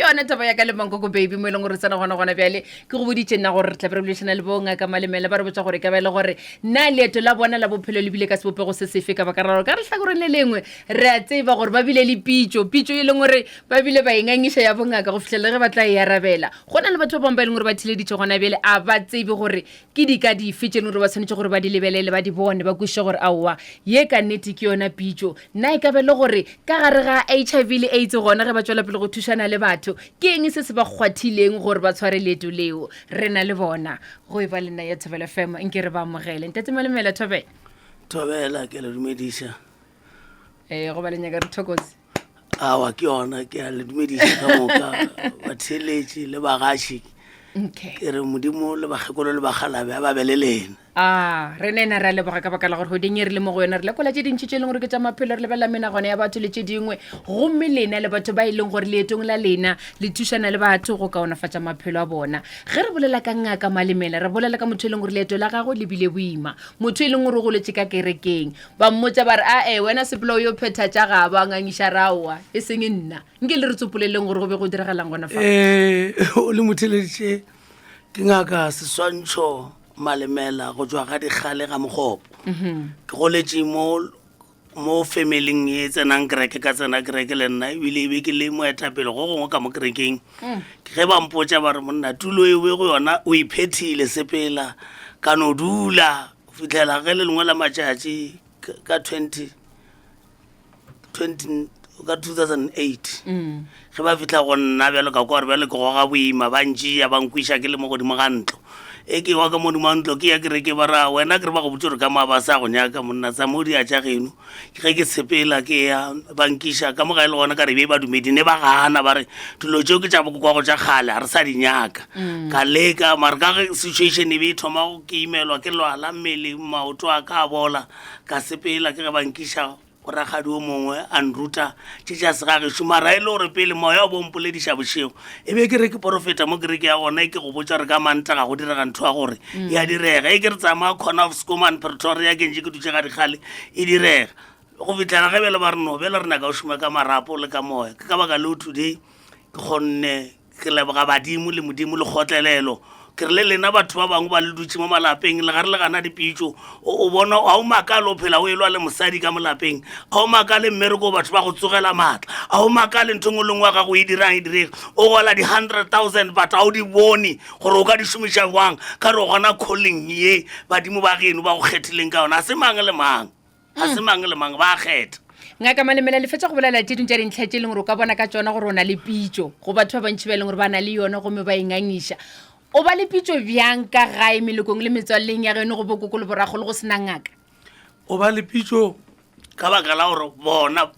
yona taba ya ka le Mankoko Baby mo e leng gore tsena gona gona bjale. Ke go boditše nna gore re tla be re boledišana le bo Ngaka Malemela ba re botša gore e ka ba e le gore na leeto la bona la bophelo le bile ka sebopego se sefe ka baka la gore ka lehlakoreng le lengwe re a tseba gore ba bile le pitšo, pitšo e leng gore ba bile ba e ngangiša ya bongaka go fihlela ge ba tla e arabela. Go na le batho ba bangwe ba e leng gore ba theleditše gona bjale a ba tsebe gore Ke dika dife tše e leng gore ba swanetše gore ba di lebelele, ba di bone, ba kwešiše gore aowa, ye ka nnete ke yona pitšo? Na e ka be le gore ka gare ga HIV le AIDS gona ge ba tšwela pele go thušana le batho, ke eng se se ba kgwathileng gore ba tshware leeto leo? Re na le bona go e ba le nna ya Thobela FM, nke re ba amogele. Ntate Malemela, Thobela. Thobela, ke a le dumediša. Ee, goba le nyaka re thokoze? Awa, ke yona, ke a le dumediša ka moka, batheeletši le bagaši. Okay. Ke re Modimo le bakgekolo le bakgalabe a ba be le lena. A re nena re a leboga ka baka la gore goding e re le mo go yona re lekola tše dintši tše e leng gore ke tša maphelo, re lebelela menagano ya batho le tše dingwe, gomme lena le batho ba e leng gore leetong la lena le thušana le batho go kaonafatša maphelo a bona. Ge re bolela ka Ngaka Malemela re bolela ka motho e leng gore leeto la gagwe le bile boima, motho e leng gore o goletše ka kerekeng, Ba mmotša ba re, Ae, wena sepela o yo phetha tša gabo. A ngangiša ra, Aowa, e seng nna. Nke le re tsopoleleng gore go be go diragalang gona fa. Ee, o le motheeleditše ke ngaka Seswantšho Malemela go tšwa ga Dikgale ga Mokgopo. Ke goletše mo mo familing ye tsenang kereke, ka tsena kereke le nna ebile e be ke le moetapele go gongwe ka mo kerekeng. Ge ba mpotša ba re monna tulo e o go yona o iphethile sepela, ka no dula. Go fihlela ge le lengwe la matšatši ka 20 20 ka 2008 mm. ge ba fihla go nna bjalo ka kwa gore bjalo ke goga boima ba ntšea ba nkwiša ke le mo godimo ga ntlo e ke wa ka modimo wa ntlo ke ya kereke ba ra wena ke re ba go botse gore ka moa ba sa go nyaka monna tsa mo dia tša geno Ge ke sepela ke ya, ba nkiša ka mo gae le gona ka re be badumedi ne ba gana ba re dilo tšeo ke tša bokokwago tša kgale ga re sa di nyaka. Ka leka mare ka ge situation e be e thoma go ke imelwa ke lwala mmele maoto a ka a bola ka sepela ke ge ba nkiša go rakgadi o mongwe a nruta tše tša segagešo mara e le gore pele moya o bo mpolediša bošego e be ke re ke porofeta mo kereke ya gona e ke go botša gore ka Mantaga go direga ntho ya gore ya direga e ke re tsamaya corner of Schoeman Pretoria ke ntše ke dutše ga dikgale e direga go fitlhela ge bjale ba re no bjale re nyaka go šoma ka marapo le ka moya. Ke ka baka leo today ke kgonne ke leboga badimo le modimo le kgotlelelo. Ke re le lena batho ba bangwe ba le dutše mo malapeng le gare le gana dipitšo o bona ga o makale o phela o elwa le mosadi ka molapeng, ga o makale mmereko batho ba go tsogela maatla, ga o makale ntho e nngwe le nngwe ya gago e dirang e direge o gola di-hundred thousand but ga o di bone gore o ka di šomiša bjang ka re gona calling ye badimo ba geno ba go kgethileng ka yona. A se mang le mang, a se mang le mang ba a kgetha. Ngaka Malemela, le fetša go bolela tše dingwe tša dintlha tše e leng gore o ka bona ka tšona gore o na le pitšo go batho ba bantši ba e leng gore ba na le yona gomme ba e ngangiša. O ba le pitšo bjang ka gae melokong le metswalleng ya geno go bokoko le boragolo go se na ngaka? O ba le pitšo ka baka la gore bona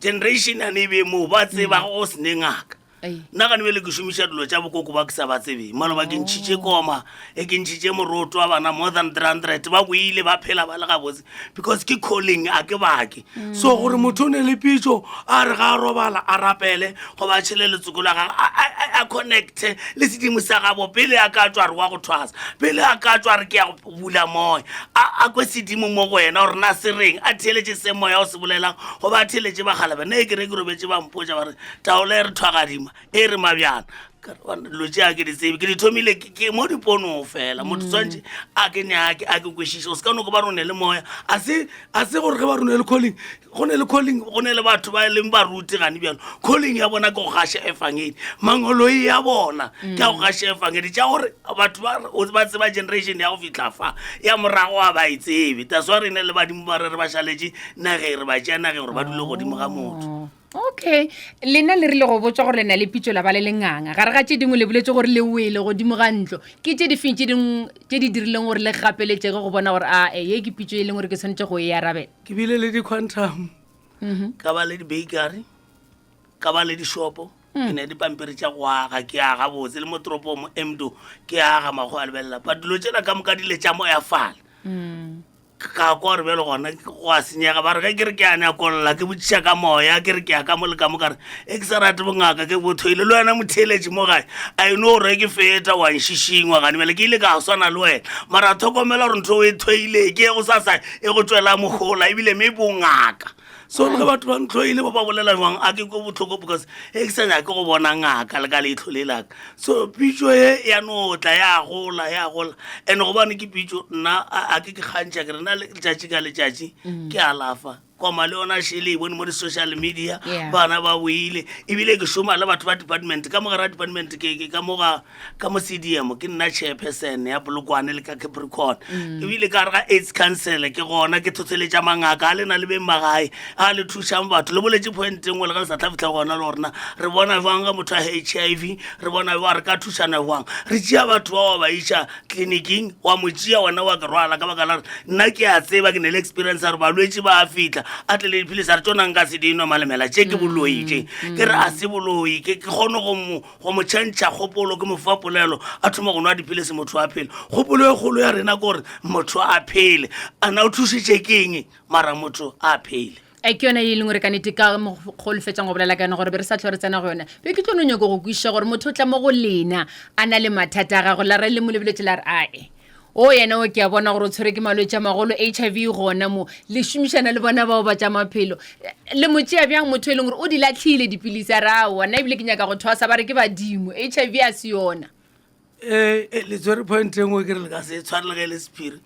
generation yane e be moo ba tseba go se ne ngaka. Nna gane bjale ke šomiša dilo tša bokoko ba ke sa ba tsebeng. Maloba ke ntšhitše koma, e ke ntšhitše moroto wa bana more than 300 ba boile ba phela ba le gabotse because ke calling a ke bake. So gore motho o ne le pitšo a re ga a robala a rapele goba a tšhele letsoko la gagwe a connecte le sedimo sa gabo pele a ka tšwa re wa go thwasa, pele a ka tšwa re ke ya go bula moya a kwe sedimo mo go yena gore na se reng, a theeletše se moya o se bolelang goba a theeletše bakgalabje. Nna e ke re ke robetše ba mpotša ba re taolo e re thwagadima e re mabjana dilo tše a ke di tsebe ke di thomile ke mo diponong fela motho tshwanetse a ke nyake a ke kwešiše o se ka no ko ba rone le moya a se gore ge ba rone le calling go ne le calling go ne le batho ba e leng baruti gane bjalo calling ya bona ke go gaša efangedi mangoloi ya bona ke a go gaša efangedi tša gore batho ba tseba generation ya go fitlha fa ya morago a ba e tsebe that's why re ne le badimo ba re re ba šaletše nageng re ba tšea nageng gore ba dule godimo ga motho. Okay, lena le rile go botšwa gore le na le pitšo la ba le lenganga. Gare ga tše dingwe le boletše gore le wele godimo ga ntlo. Ke tše difeng tše dingwe tše di dirileng gore le gapeletšege go bona gore a e ye ke pitšo e leng gore ke swanetše go e arabela? Ke bile le di-quantum, ka ba le di-bakery, ka ba le dishopo, ke ne dipampiri tša go aga, ke aga botse le mo toropong mo Emdo ke aga makgowa a lebelela. But dilo tšela ka moka di ile tša moyafala. Ka kwa gore bjalo gona go a senyega. Ba re ge ke re ke a nyakolla, ke botšiša ka moya, ke re ke ya ka mo le ka mo, ka re e ke sa rate bongaka, ke bo thoile. Le wena motheeletši mo gae, a e no gore ke feta wa nšišingwa gane bjale ke ile ka swana le wena. Mara tlhokomela gore ntho o e thoile ke ye go sasa e go tšwela mohola ebile mme bongaka. So le ge batho ba ntlhoile ba ba bolela jwang a ke ko botlhoko because e ke sa nyake go bona ngaka le ka leitlho le laka. So pitso e ya no tla ya gola ya gola and gobane ke pitso nna a ke ke kgantšha ke re nna letšatši ka letšatši ke alafa koma le yona šele e bone mo di-social media bana ba boile ebile ke šoma le batho ba department ka mogare ga department ke ka mo ga ka mo cdm ke nna chairperson ya polokwane le ka capricorn mm. ebile ka gare ga aids council ke gona ke tlhotlheletša mangaka a lena le beng magae a le thušang batho le boletše point e nngwe le ga le sa tla fitlha gona le gorena re bona jwang ga motho a h i v re bona jwang re ka thušana jwang re tšea batho ba wa ba iša tleliniking wa mo tšea wena wa ke rwala ka baka la gore nna ke a tseba ke ne le experience ya gore balwetši ba a fitlha a tle le diphilisi a re tsona nka se di nwa malemela tše ke boloi tše ke re a se boloi ke ke kgone go mo go mo tšhentšha kgopolo ke mo fa polelo a thoma go nwa diphilisi motho a phele kgopolo e kgolo ya rena ke gore motho a phele a na o thušitše ke eng mara motho a phele E ke yona ye e leng gore ka nete ka mokgwa o le fetšang go bolela ka yona gore be re sa tlho re tsena go yona be ke tlo no nyako go kwešiša gore motho o tla mo go lena a na le mathata a gago la re le mo lebeletše la re ae o yena o ke a bona gore o tshwere ke malwetši a magolo h i v gona mo le šomišana le bona bao ba tša maphelo le mo tšea bjang motho e leng gore o di latlhile dipilisi a re aowa nna ebile ke nyaka go thwasa ba re ke badimo h i v a se yona ee eh, le tshwere point e nngwe ke re le ka se tshware le ge e le sephiri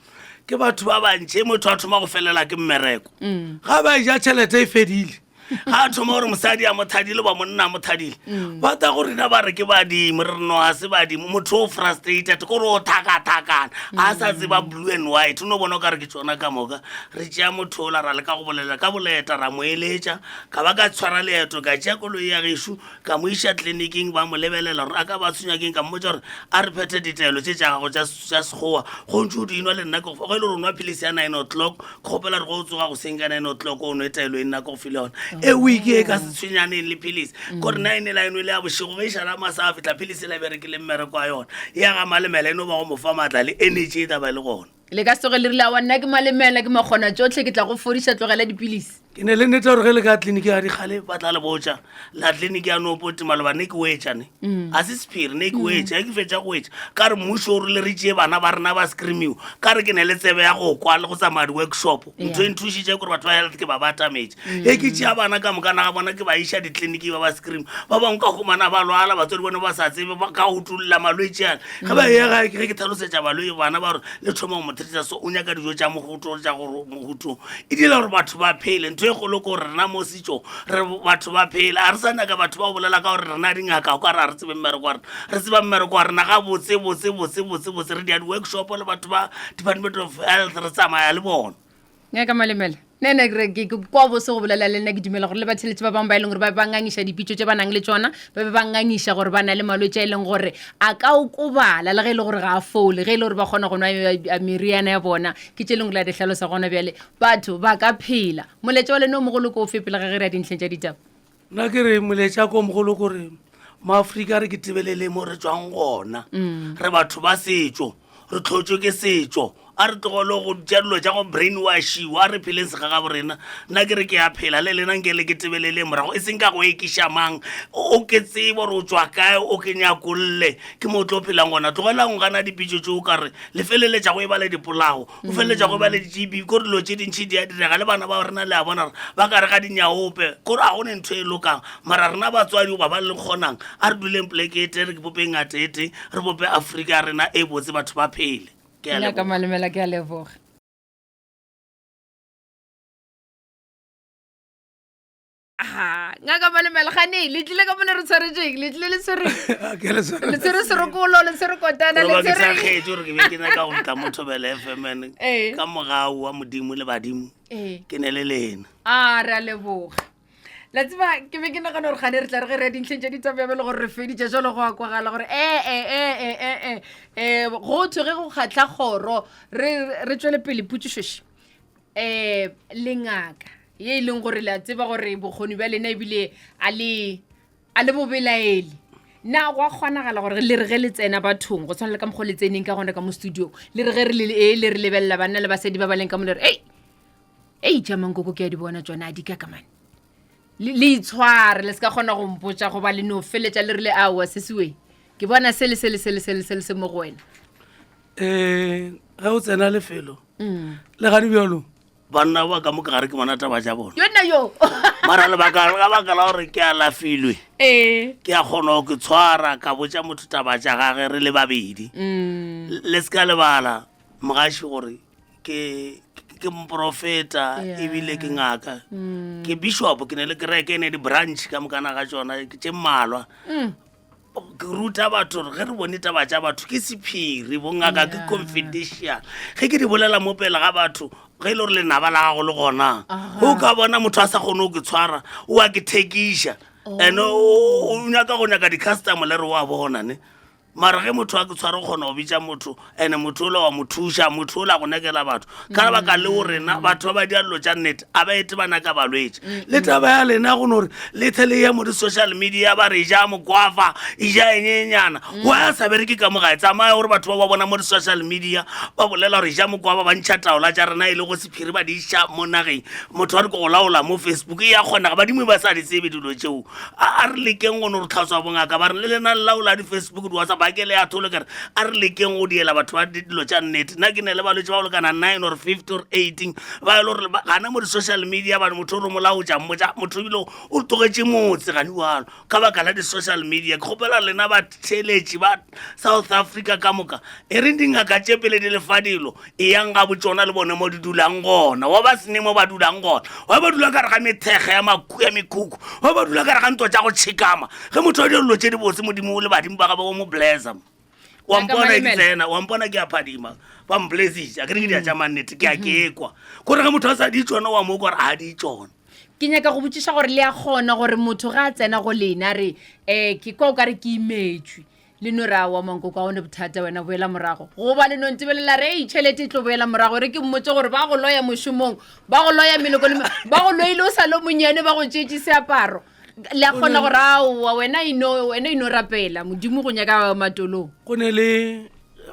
ke batho ba bantši e motho a thoma go felela ke mmereko mm. ga ba ja tšhelete e fedile ga a thoma gore mosadi a mothadile ba monna a mothadile mm. ba ta go rena ba re ke badimo re re no ga se badimo motho o frustrated kore o thakathakana a sa tseba blue and white o no bona o ka re ke tsona ka moka re tšea motho ola ra leka go bolela ka boleta ra mo eletša ka ba ka tshwara leeto ka tšea koloi ya gešo Ka mo iša tleliniking, ba mo lebelela gore a ka ba tshwenywa keng. Ka mmotša gore a re phethe ditaelo tše tša gago tša Sekgowa, go ntše o di nwa le nna ke go fa. Ge e le gore o nwa philisi ya nine o'clock, ke kgopela gore ge o tsoga goseng ka nine o'clock o nwe taelo e nna ke go file yona. E week e ka se tshwenyaneng le philisi. Kore nine e la e nwele ya bošego, ge e šala masa a fihla philisi e la berekile mmereko wa yona. Ya ga Malemela e no ba go mo fa maatla le energy e tla ba e le gona. Le ka se tsoge le rile, Aowa, nna ke Malemela, ke makgona tšohle, ke tla go fodiša, tlogela dipilisi. Ke ne le nnete gore ge le ka tleliniki ya dikgale ba tla le botša la tleliniki ya Noopoti maloba ne ke wetša ne mm. a se sephiri ne ke mm. wetša ge ke fetša go wetša ka re mmušo o rile re tšee bana ba rena ba screamiwa ka re ke ne le tsebe ya go kwa le go tsamaya di-workshop ntho e nthušitše kore batho ba health ke ba ba atametše ge ke tšea bana ka moka naga bona ke ba iša ditleliniki ba ba scream ba bangwe ka humana ba lwala batswadi bone ba sa tsebe ba ka utulla malwetši ale ge ba ya gae ge ke tlhalosetša balwetši bana ba gore le thoma go mo treata so o nyaka dijo tša mohuto tša gore mohuto e dira gore batho ba phele ntho e kgolo ke gore rena mo setsong re batho ba phele a re sa nyaka batho ba bolela ka gore rena dingaka o ka re a re tsebe mmereko wa rena re tseba mmereko wa rena ga botse botse botse botse botse re dia di-workshop le batho ba department of health re tsamaya le bona Ngaka Malemela, nna nna ke re ke ke kwa bose go bolela le nna ke dumela gore le batheletši ba bangwe ba e leng gore ba be ba ngangiša dipitšo tše ba nang le tšona ba be ba ngangiša gore ba na le malwetši a e leng gore a ka okobala le ge e le gore ga a fole ge e le gore ba kgona go nwa meriana ya bona ke tše e leng gore la di hlalosa gona bjale batho ba ka phela moletša wa lena o mogolo ke o fe pele ga ge re ya dintlheng tša ditaba nna ke re moletša ko mogolo kore maaforika re ke tebelele mo re tswang gona mm. re batho ba setšo Re hlotšwe ke setšo. A re tlogele go tša dilo tša go brainwashiwa. A re pheleng segagabo rena. Nna ke re ke a phela le lena nke le ke tebeleleng morago, e seng ka go ekiša mang. O ke tsebe gore o tšwa kae, o ke nyakolle, ke mo o tlo phelang gona. Tlogelang go gana dipitšo tše o ka re le feleletša go e ba le dipolao, o feleletša go e ba le di-G_B. Kore dilo tše dintši di a direga le bana ba rena le a bona gore ba ka re ga dinyaope. Kore ga go ne ntho e lokang. Mara rena batswadi goba ba le kgonang, a re duleng poleke e tee, re bopeng ngata e tee. re bope afrika ya rena e botse batho ba phele ke a Nna ka leboga malemela ke a leboga Aha, ngaka malemela gane le tlile ka mone re tshwaretseng le tlile le tshwere Ke le tshwere- le tshwere serokolo le tshwere kotana le Roba ke sa tshwere kgetše gore ke be ke nyaka go tla mo thobela fmn Ee. ka mogau wa modimo le badimo Ee. ke ne le lena a re a leboga la tseba ke be ke nagana gore gane re tla re ge re ya dintlheng tša ditaba ya be le gore re feditše jalo go a kwagala gore ee ee ee ee um go thwe ge go kgatlha kgoro re re tšwele pele potšišoše um lengaka ye e leng gore le a tseba gore bokgoni bja lena ebile a le a le bobelaele na go a kgonagala gore le re ge le tsena bathong go tshwana le ka mokgwa le tseneng ka gona ka mo studio le re ge re le ee le re lebelela banna le basadi ba ba leng ka mo le re ei ei tša mankoko ke a di bona tsona a di ka kamane le le itshware le se ka kgona go mpotša goba le no feletša le rile aowa se seweng ke bona se le se le se le se le se le se mo go wena um ge o tsena lefelo mm. le gane bjalo Banna ba ka mo ka gare ke bona taba tša bona. Yo nna yo. Mara lebaka ka baka la gore ke alafilwe. Ee. Ke a kgona go ke tshwara ka botša motho taba tša gage re le babedi. Mm. Le se ka lebala mogaši gore ke ke moprofeta Yeah. ebile ke ngaka. Mm. Ke bishop ke ne le kereke e ne di-branch ka mokana ga tšona ke tše mmalwa. Mm. Ke ruta batho gore ge re bone taba tša batho ke sephiri, bongaka ke Yeah. confidential. Ge ke di bolela mo pele ga batho, ge e le gore lenaba la gago le gona, Aha. o ka bona motho a sa kgone go ke tshwara, o a ke thekiša. And o nyaka go nyaka di-customer le re o a bona ne. Mara ge motho a ke tshwara o kgona go bitša motho, and motho ola wa mo thuša, motho ola go nekela batho. Ka lebaka leo rena batho ba ba dira dilo tša nnete a ba ete ba nyaka balwetši. Le taba ya lena go no re le tle le ye mo di-social media ba re ja mokwafa, e ja eng e nyana. Wa a sa bereke ka mo gae, tsamaya gore batho ba ba bona mo di-social media ba bolela gore ja mokwafa, ba ntšha taola tša rena e le go sephiri ba di iša mo nageng. Motho a re ke go laola mo Facebook, e ya kgonega, badimo ba sa di tsebe dilo tšeo. A re lekeng go no re tlhatswa bongaka ba re le lena le laola di-Facebook di-WhatsApp a ke le ya tholo kere a re lekeng go diela batho ba dilo tša nnete. Nna ke ne le balwetse ba go lekana 9 or 50 or 18 ba e le gore gana mo di-social media bane motho o re molaotša mmotša motho ebile o tlogetše motse gane jalo ka baka la di-social media. Ke kgopela lena batheeletši ba South Africa ka moka e reng dingaka tše pele di lefa dilo eyang ga botšona le bone mo di dulang gona, wa ba sene mo ba dulang gona, wa ba dula ka re ga methekge ya maku ya mekhukhu, wa ba dula ka re ga ntwa tša go tšhekama. Ge motho a dira dilo tše dibotse, Modimo le badimo ba gagwe ba mo blessa. Wa mpona ke tsena, wa mpona ke a phadima, ba mblessitše, a ke re ke dia tša mannete, ke a ke kwa. Kore ge motho a sa di tšona, wa mo kwa gore a di tšona. Ke nyaka go botšiša gore le a kgona gore motho ga a tsena go lena re um ke kwa o ka re ke imetšwe, le no re aowa mankoko a one bothata wena boela morago, goba le no ntebelela re ei tšhelete e tlo boela morago, re ke mmotse gore ba go loya mošomong, ba go loya meloko le ba go loile o sa le monyane, ba go tšeetše seaparo, le a kgona gore aowa wena ino wena ino rapela modimo go nyaka matolong. Go ne le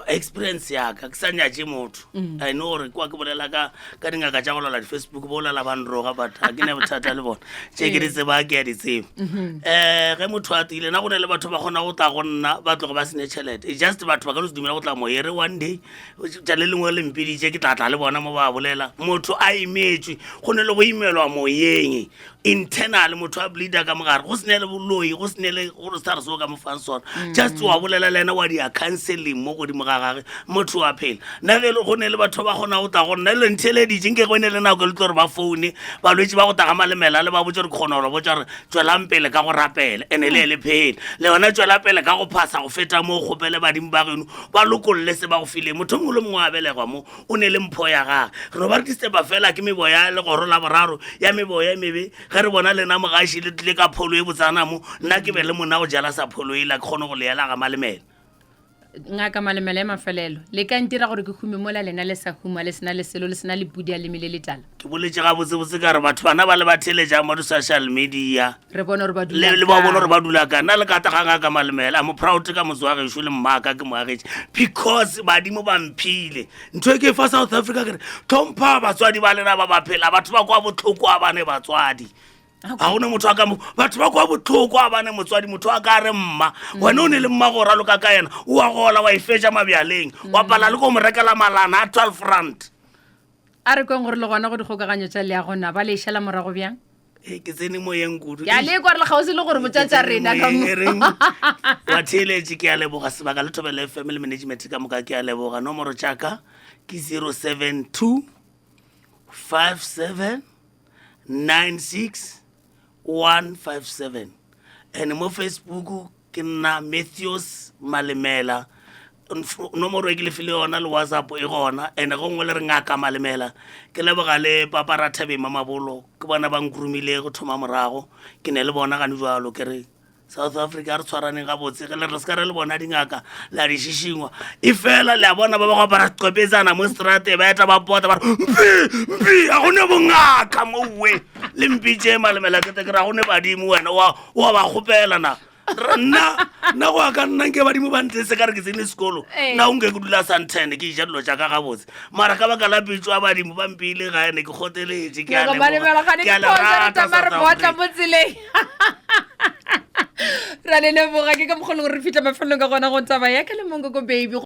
experience ya ka ke sa nyatše motho. I know gore kwa ke bolela ka ka dingaka tša go lwala di-Facebook bo lala ba nroga, but ga ke ne bothata le bona, tše ke di tseba ke a di tseba. Ge motho a tile na go ne le batho ba kgona go tla go nna ba tloge ba sene tšhelete, It's just batho ba ka no se dumela go tla moyere one day tša le lengwe le mpeditše ke tla tla le bona mo ba bolela. Motho a imetšwe, go ne le go imelwa moyeng internal, motho a bleeda ka mogare, go sene le boloi, go sene le gore sa re se o ka mo fang sona, just wa bolela le ena wa dia counseling mo godimo ga gage, motho wa phela. Nna ge e le go ne le batho ba kgona go tla go nna le ntheeleditše, nke go ne le nako e le tlo gore ba foune balwetši ba go taga malemela le ba botse gore ke kgona gore botsa gore tswelang pele ka go rapela ene le le phele le yona, tswela pele ka go phasa go feta mo, kgopele badimo ba geno ba lokolle se ba go fileng. Motho mongwe le mongwe a belegwa mo o ne le mpho ya gage, re no ba re distepa fela ke meboya legoro la boraro ya meboya e mebe. Ge re bona lena mogaši le tlile ka pholo e botsana mo, nna ke be le monna go jala sa pholo e la ke kgone go le ela ga malemela. Ngaka Malemela ya mafelelo, le ka ntira gore ke hume mola lena le sa huma, le sena le selo, le sena le pudi ya leme le letala? Ke boletše gabotsebotse ka re batho bana ba le ba theeletšang mo di-social media, re bone gore ba dula le ba bone gore kae. ba dula kae. Nna le ka taga ngaka Malemela, I'm proud ka motse wa gešo le mmaka ke moagetše, because badimo ba mphile ntho e ke fa South Africa. Ke re tlhompha batswadi ba lena ba ba phela, batho ba kwa botlhoko a bane batswadi, ga gone motho a ka mo batho ba kwa botlhoko a bane motswadi, motho a ka re mma wena o ne le mma go raloka ka yena, o a gola wa e fetša mabjaleng, wa pala le ko mo rekela malana a 12 rand. A re kweng gore le gona go dikgokaganyo tša leago na ba le šala morago bjang? Ee, ke tsene moyeng kudu. Ke a le kwa re le kgauswi le gore botša tša rena ka mo. Wa theeletše, ke a leboga sebaka le Thobela FM le management ka moka, ke a leboga. Nomoro tša ka ke 072 57 96 157, and mo Facebook ke nna Matthews Malemela. Nomoro e ke le file yona le WhatsApp e gona, and go nngwe le re ngaka Malemela. Ke leboga le papa Rathabeng Mamabolo, ke bona ba nkrumile go thoma morago, ke ne le bona gane jalo. Ke re South Africa re tshwaraneng gabotse, ge le re se ka re le bona dingaka la di šišingwa, e fela le a bona ba ba go apara seqepetsana mo strate ba eta ba pota ba re mpi mpi, ga gone bongaka mowe le mpitše Malemela, ke tle ke ra gone badimo wena wa ba kgopela na. Nna nna go ya ka nna nke badimo ba ntle se ka re ke tsene sekolo, nna o nke ke dula Sandton ke ja dilo tša ka gabotse, mara ka baka la pitso a badimo ba mpeile gae ne ke kgoteletše. Ke a Ngaka Malemela, leboga, gane ke a ke le phoso, re rata, tsamaya re South botla Africa. mo tseleng. Ra le leboga, ke ka mokgwa e leng gore re fitlha mafelelong ka gona go taba ya ka le Monkoko Baby.